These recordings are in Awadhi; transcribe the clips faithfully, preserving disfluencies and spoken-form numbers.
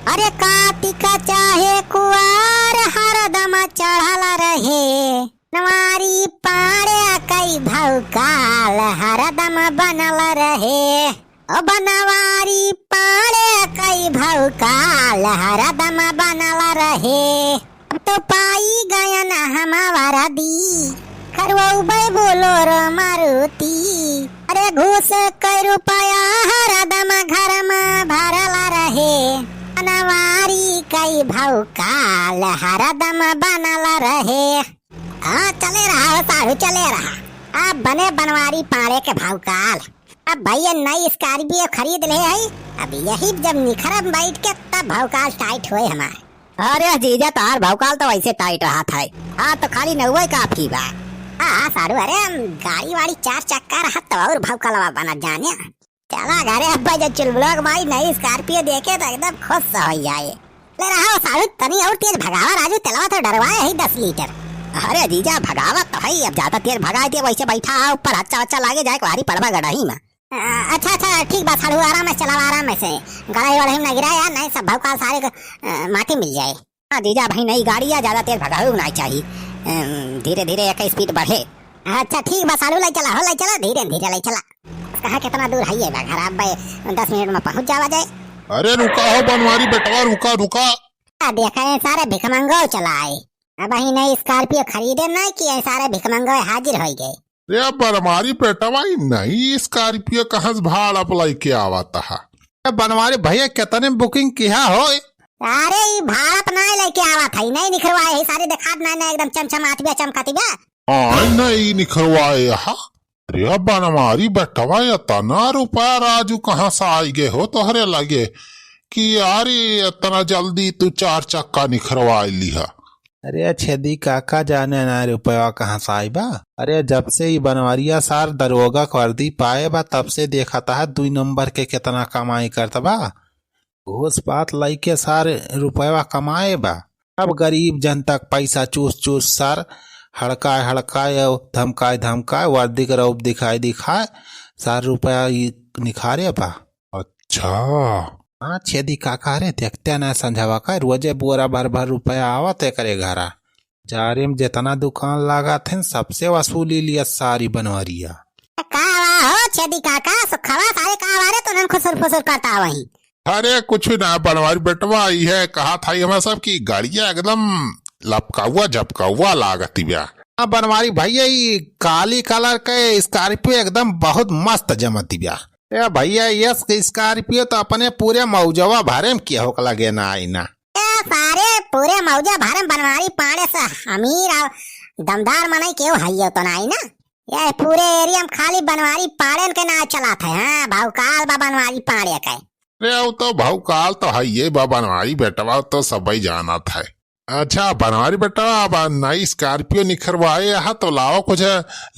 अरे कातिक चाहे कुआर हरदम चढ़ल रहे, बनवारी पाड़े कई भौकाल हरदम बनल रहे। ओ बनवारी पाड़े कई भौकाल हरदम बनल रहे। अब तो पाई गयन हम वरदी, करवउबै बोलोरो मारुति। अरे घूस कई रुपया हरदम घर में भरल रहे, बनवारी कई भौकाल हरदम बनल रहे। हाँ, चले रहा हो साढ़ू, चले रहा। अब बने बनवारी पाड़े के भौकाल। अब भैया नई Scorpio खरीद ले है, अब यही जब निखरब बैठ के तब भौकाल tight होए हमार। अरे जीजा, तार भौकाल तो वैसे tight रहत है। हाँ, तो खाली नउवे काफी बा। हाँ, हाँ, साढ़ू, अरे हम गाड़ी वाड़ी चार चक्का रहत तो और भौकालवा बनत जाने। चला घरे अब्बा, जब चुलबुलवा के माई नई Scorpio देखे तो एकदम खुश हो जाए। ले रहा हो साढ़ू, तनी और तेज भगावा राजू, तेलवा तो डरवाए है दस लीटर। अरे जीजा, भगावा तो है, अब ज्यादा तेज भगाए दिए, वैसे बैठा है ऊपर, हच्चा वच्चा लागे जाए, भारी पड़वा गड़ही में। अ, अच्छा, अच्छा, ठीक बा साढ़ू, आराम से चलावा, आराम से। गड़ही वड़ही में ना गिरा यार, नहीं सब भौकाल सारे के, अ, माटी मिल जाए। हाँ जीजा, भाई नई गाड़ी है, ज्यादा तेज भगावे ना चाहिए, अम, धीरे धीरे एक speed बढ़े। अच्छा ठीक बा साढ़ू, लाई चला हो, लाई चला, धीरे धीरे लाई चला। कहाँ कितना दूर है ये बा घर, अब भाई दस मिनट में पहुँच जावा जाए। अरे रुका हो बनवारी बेटवा, रुका, रुका। आ देखा, ये सारे भिखमंगो चला आए। अब ही नई Scorpio खरीदे ना कि ये सारे भिखमंगो हाजिर हो गए। रे बनवारी बेटवा, ई नई Scorpio कहाँ से भाड़ा पर लेके आवत हा? ए बनवारी भैया, कितने में booking किहा हो? अरे ई भाड़ा पर ना लेके आवत है, नहीं निखरवाए है, सारे देखात ना, ना एकदम चमचमात बिया, चमकत बिया। हाँ, नहीं निखरवाए हा। अरे बनवारी बेटवा, इतना रुपया राजू कहाँ से आई गए हो तोहरे लगे कि यार ई इतना जल्दी तू चार चक्का निखरवा लिहा? अरे छेदी काका, जाने ना रुपया कहाँ से आई बा। अरे जब से ई बनवरिया सार दरोगा के वर्दी पाए बा, तब से देखत हा दुई नंबर के कितना कमाई करत बा। घूस पात लइके सार रुपया कमाए बा। अब गरीब जनता के पैसा चूस चूस सार हड़काए हड़काए और धमकाए धमकाए, वर्दी के रौब दिखाए दिखाए सार रुपया ई निखारे बा। अच्छा। हाँ छेदी काका रे, देखते ना संझवा का, रोजे बोरा भर भर रुपया आवत एकरे घरा। जारे में जितना दुकान लागत है, सबसे वसूली लिया सारी बनवरिया। का बा हो छेदी काका, सुखवा सारे का बा रे, तू नन खुसुर फुसुर करता वही। अरे कुछ ना बनवारी बेटवा, ई है कहा था हमारे सब की गाड़िया एकदम लपकाउआ झपकाउआ लागत बिया। हाँ बनवारी भैया, ई काली colour के Scorpio एकदम बहुत मस्त जमत बिया। ए भैया, यस Scorpio तो अपने पूरे मौजवा भरे में केहू के लगे ना आई ना। ए सारे पूरे मौजा भरे में बनवारी पाड़े से अमीर और दमदार मनई केहू हइयो तो ना आई ना। ये पूरे area में खाली बनवारी पाड़ेन के नाव चलत है। हाँ, भौकाल बा बनवारी पाड़े के। अरे, वो तो भौकाल तो है ये बा बनवारी बेटवा, तो सबई जानत है। अच्छा बनवारी बेटवा, अब नई Scorpio निखरवाए हा तो लाओ कुछ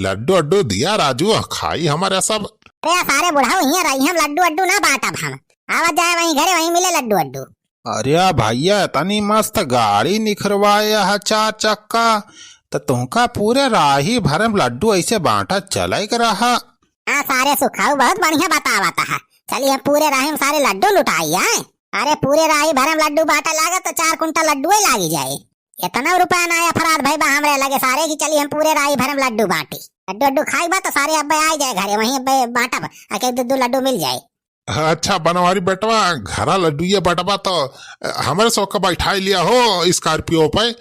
लड्डू अड्डू दिया राजू, खाई हमारे सब। अरे सारे बुढ़ाऊ, हियाँ रही हम लड्डू अड्डू ना बांटब हम। आवा जाए वहीं घरे, वहीं मिले लड्डू अड्डू। अरे भैया, इतनी मस्त गाड़ी निखरवाए हा चार चक्का, तो तुमका पूरे राही भरे में लड्डू ऐसे बांटा चले के रहा। हाँ सारे सुखाऊ बहुत बढ़िया बतावत हा। चलिए हम पूरे राही में सारे लड्डू लुटाई आए। अरे पूरे राही भरे में लड्डू बांटा लागे तो चार कुंटल लड्डू ही लागी जाए। इतना रुपया ना अफराद भाई बा हमरे लगे सारे की, चलिए हम पूरे राही भरे में लड्डू बांटी। लड्डू अड्डू खाई बा तो सारे अब्बे आ जाए घरे, वहीं अब्बे बांटब, आके दो दो लड्डू मिल जाए। अच्छा बनवारी बेटवा, घरा लड्डू ये बटवा तो हमरे सब का बैठाई लिया हो Scorpio पे।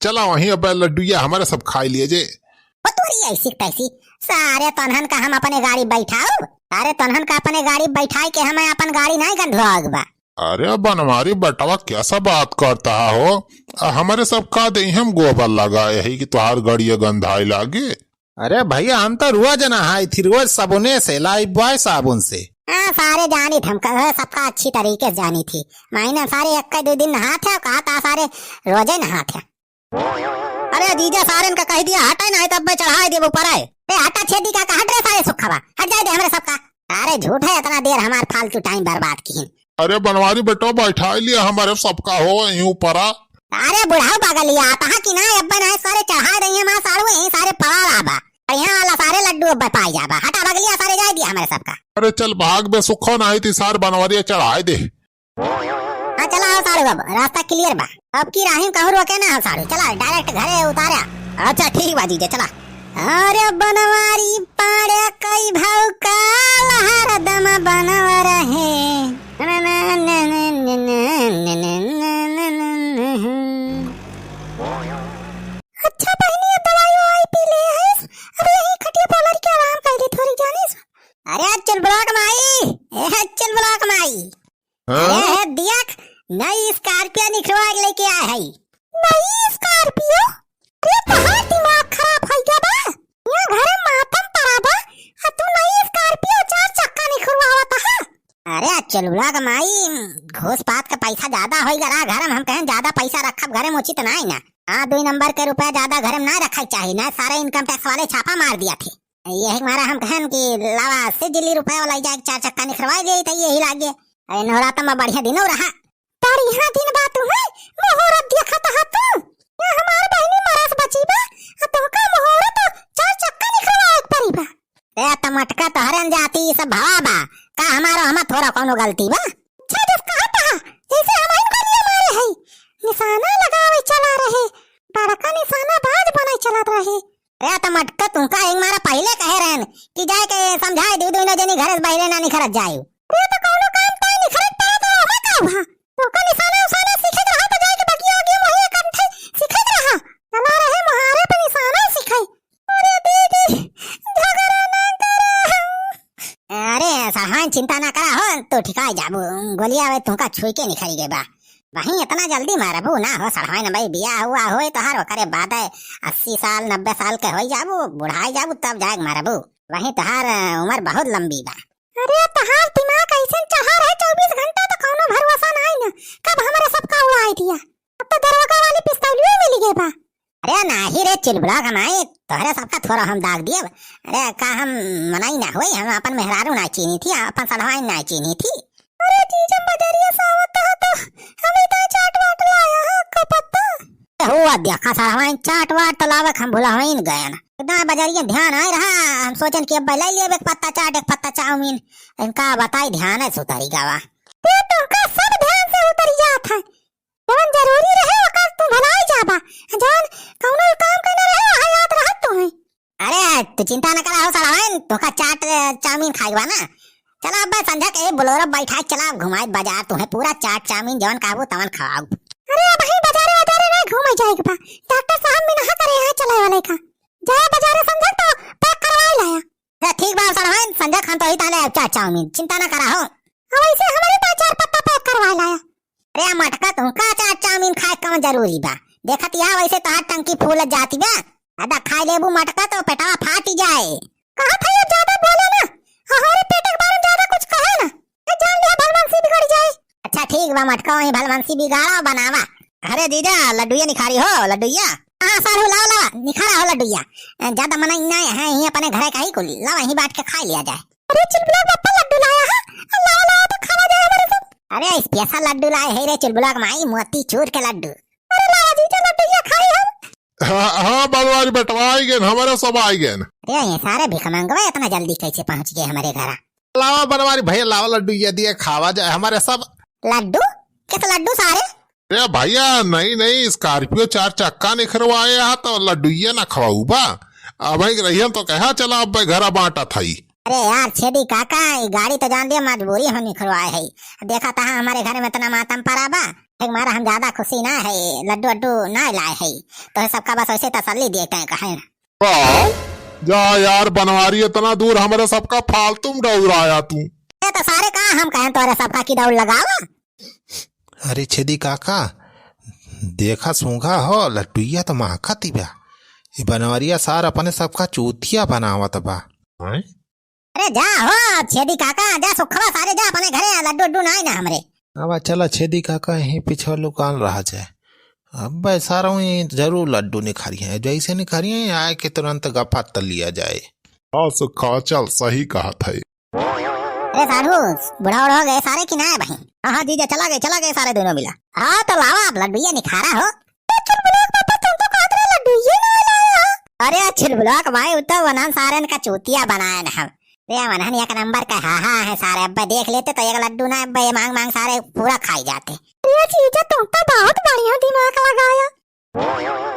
चला वहीं अब लड्डू ये हमारे सब खाई लिए जे। ओ तोरी ऐसी तैसी, सारे तनहन का हम अपने गाड़ी बैठाओ, सारे तनहन का अपने गाड़ी बैठाई के हमें अपन गाड़ी नहीं गंधवाग बा। अरे बनवारी बेटवा, कैसा बात करता हो? आ, हमारे सब का दे हम गोबर लगाए है कि तुहार गड़िया गंधाई लागे? अरे भैया, हम तो रोज नहाई थी, रोज साबुने से, लाइफ बॉय साबुन से। हाँ, सारे जानी थी हम, क-, सबका अच्छी तरीके से जानी थी। महीने में सारे एक दो दिन नहात है, कहा था सारे रोजे नहात है। अरे जीजा, सारेन का कह दिया हटे, नहीं तब मैं चढ़ाए देबो ऊपर है। ए हटा छेदी काका, हट रे सारे सुखवा, हट जाए दे हमरे सबका। अरे झूठ है, इतना देर हमार फालतू time बर्बाद की। अरे बनवारी बेटो, बैठा लिया हमारे सबका हो यूं परा। अरे बुढ़ाऊ बगलिया, आता है कि ना? अब्बे ना सारे चढ़ा रही है, माँ साड़ू यहीं सारे पड़ा रहा बा। और यहाँ वाला सारे लड्डू अब्बे पाई जाबा। हटा बगलिया, सारे जाए दिया हमारे सबका। अरे चल भाग बे सुखो, नहीं ती सार बनवारिया चढ़ाए दे। हाँ चला हो साढ़ू, अब रास्ता clear बा। अब की राही में कहूँ रोके ना हो साढ़ू, चला direct घरे उतारा। अच्छा ठीक बा जीजा, चला। अरे बनवारी पाड़े कई भाव काल हरदम बनवर है। अच्छा बहिनी, अब दवाई ववाई पी ले हस, अब यही खटिया पर लड़ के आराम कर दे थोड़ी जानिस। अरे चुलबुला के माई, ए चुलबुला के माई। हाँ? अरे हे दियक, नई Scorpio निखरवा के लेके आए है। नई Scorpio? अरे तोहार दिमाग खराब हो गया बा? यहाँ घर में मातम पड़ा बा, आ तू नई Scorpio चार चक्का निखरवावत है? अरे चुलबुला के माई, घूस पात का पैसा ज्यादा होई गरा घर में, हम कहें ज्यादा पैसा रखब घर में उचित नाई ना। हाँ, दुई नंबर के रुपया ज्यादा घर में ना रखे के चाही, ना सारे income tax वाले छापा मार दिया थे। यही मारा हम कहन कि लावा से जिली रुपया वाला जाए चार चक्का निखरवाई ले, तो यही लागे। अरे नवरात्र में बढ़िया दिनों रहा। बढ़िया दिन बा तू है, मुहूर्त देखत हा तू। या हमार बहिनी मरस बची बा, आ तोहका मुहूर्त चार चक्का निखरवाए के परी बा। ए त मटका तोहरे न जाती, ई सब भवा बा। का हमारो हमा थोड़ा कौनो गलती बा? अच्छा जब कहत हा, जैसे हमारी गोलियां मारे है, निशाना लगावे चला रहे, बड़का निशाना बाज बने चलत रहे। अरे त मटका तुमका एक मारा पहिले कहे रहन कि जाए के समझाए दी, दोनों जनी घरे से बाहरे ना निखरत जाए। अरे त कौनो काम ताई निखरत पड़ा तो हमें का हुआ? तुमका निशाना उशाना सीखे के रहा तो जाए के बगिया उगिया में वही एक अंठे सीखे के रहा। चला रहे मुहारे पे निशाना सीखे। अरे दीदी, झगड़ा ना करा। अरे सहान चिंता ना करा हो, तू ठिकाए जाबू। गोलिया वे तुमका छुई के निखरी गए बा। वहीं इतना जल्दी मरबू ना हो सड़वाइन भाई, बियाह हुआ होए तोहार ओकरे बाद अस्सी साल नब्बे साल के होई जाबू, बुढ़ाई जाबू तब जाए मरबू। वहीं तोहार उम्र बहुत लंबी बा। अरे तोहार दिमाग ऐसन चढ़ा रहे चउबीस घंटा तो कौनो भरोसा नाई ना, कब हमरे सबका उड़ाई दिया। अब तो दरोगा वाली पिस्तौलियो मिल गए बा। अरे नाही रे चिलबुला का माई, तोहरे सबका थोड़ा हम दाग दियब। अरे का हम मनाई ना होई, हम अपन मेहरारू ना चीनी थी, अपन सड़वाइन ना चीनी थी। अरे जीजा बजरिया से आवत ह तो हमें तो चाट वाट लाया है का पत्ता। ए हो देखा सड़वाइन चाट वाट तो लावक हम भुलाइन गए ना। इतना बजरिया ध्यान आए रहा, हम सोचन कि अब ले लेब एक पत्ता चाट, एक पत्ता चाउमीन। इनका बताई ध्यान है सुतरी गवा। ते तुमका सब ध्यान से उतरी जात है। जवन जरूरी रहे ओकर तू भुलाई जाबा, जवन कौनो काम के न रहे वहाँ याद रहत तुम्हें। अरे तू चिंता न करा हो सड़वाइन, तोका चाट चाउमीन खाए बा ना। चला अब संझा के बोलेरो बैठा के चला घुमाए बाजार तुम्हें, पूरा चाट चाउमीन जवन कहबू तवन खवाऊ। अरे अब ही बाजारे बाजारे ना घूमे जाए के बा, डॉक्टर साहब मिनहा करे यहाँ चलाए वाले का। जाए बाजारे संझा तो पैक करवा लाया। अरे ठीक बा सड़वाइन, संझा खान तो ही ताले चाट चाउमीन, चिंता न करा हो। अब ऐसे हमारे पाँच चार पत्ता पैक करवा लाया। अरे मटका, तुमका चाट चाउमीन खाए कौन जरूरी बा? देखत या वैसे तोहार टंकी फूल जाती बा। अदा खाए लेबू मटका तो पेटवा फाटी जाए। कहा था ये ज्यादा बोले ना, हमारे पेट के बारे में ज्यादा कुछ कहे ना। ए जान ले भलवंसी बिगड़ जाए। अच्छा ठीक बा मटका, वही भलवंसी बिगाड़ा बनावा। अरे जीजा लड्डुया निखारी हो, लड्डुया। हाँ साढ़ू लावा लावा, निखारा हो लड्डुया। ज्यादा मना ना है, यहीं अपने घरे का ही कुल लावा, यहीं बैठ के खा लिया जाए। अरे चिलबुला पप्पा लड्डू लाया है, लावा लावा तो खावा जाए हमारे सब। अरे special लड्डू लाए है रे चिलबुला के माई, मोती चूर के लड्डू। अरे लावा जीजा लड्डू ये खाई हम। हाँ हाँ बनवारी बेटवा आई गए, हमारे सब आई गए। अरे ये सारे भिखमंगवा इतना जल्दी कैसे पहुँच गए हमारे घर? लावा बनवारी भैया लावा लड्डू ये दिए खावा जाए हमारे सब। लड्डू? किस लड्डू सारे? अरे भैया, नई नई Scorpio चार चक्का निखरवाए हा तो लड्डुइया ना खवाऊ बा। अब एक रहियन तो कहा चला अब घरा बांटा थाई। अरे यार छेदी काका, ई गाड़ी तो जान दिया मजबूरी हो निखरवाए है। देखा तहा हमारे घर में इतना मातम पड़ा बा, एक मारा हम ज्यादा खुशी ना है, लड्डू अड्डू ना लाए है, तो सबका बस वैसे तसल्ली देते हैं कहे। का? जा यार बनवारी, इतना दूर हमारे सबका फालतू में दौड़ाया तू। ए तो सारे का हम कहें तोरे सबका की दौड़ लगावा। अरे छेदी काका, देखा सूंघा हो, लड्डुइया तो महकत ही बा। ई बनवरिया सार अपने सबका चूतिया बनावत बा। हैं? अरे जा हो छेदी काका, जा सुखवा सारे जा अपने घरे, लड्डू उड्डू ना ना हमरे। अब चला छेदी काका यहीं पीछे लुकान रहा जाए। अब सारा वहीं जरूर लड्डू निखारी है, जैसे निखारी है आए के तुरंत गपत लिया जाए। हाँ सुखा चल, सही कहा था। अरे साढ़ू, बुढ़ा उढ़ा हो गए सारे की ना है बहिन? हाँ हाँ जीजा, चला गए, चला गए सारे दोनों मिला। हाँ तो लावा आप लड्डू ये निखारा हो। तो चुलबुला के पापा, तुम तो कहत रहे लड्डू ये ना लाया हो। अरे चुलबुला के भाई, उ तो वनहन सारे इनका चूतिया बनाए न हम। रे वनहन एक नंबर का हाहा है सारे, अब्बे देख लेते तो एक लड्डू ना अब्बे ये मांग मांग सारे पूरा खाई जाते। ये जीजा, तू तो बहुत बढ़िया दिमाग लगाया।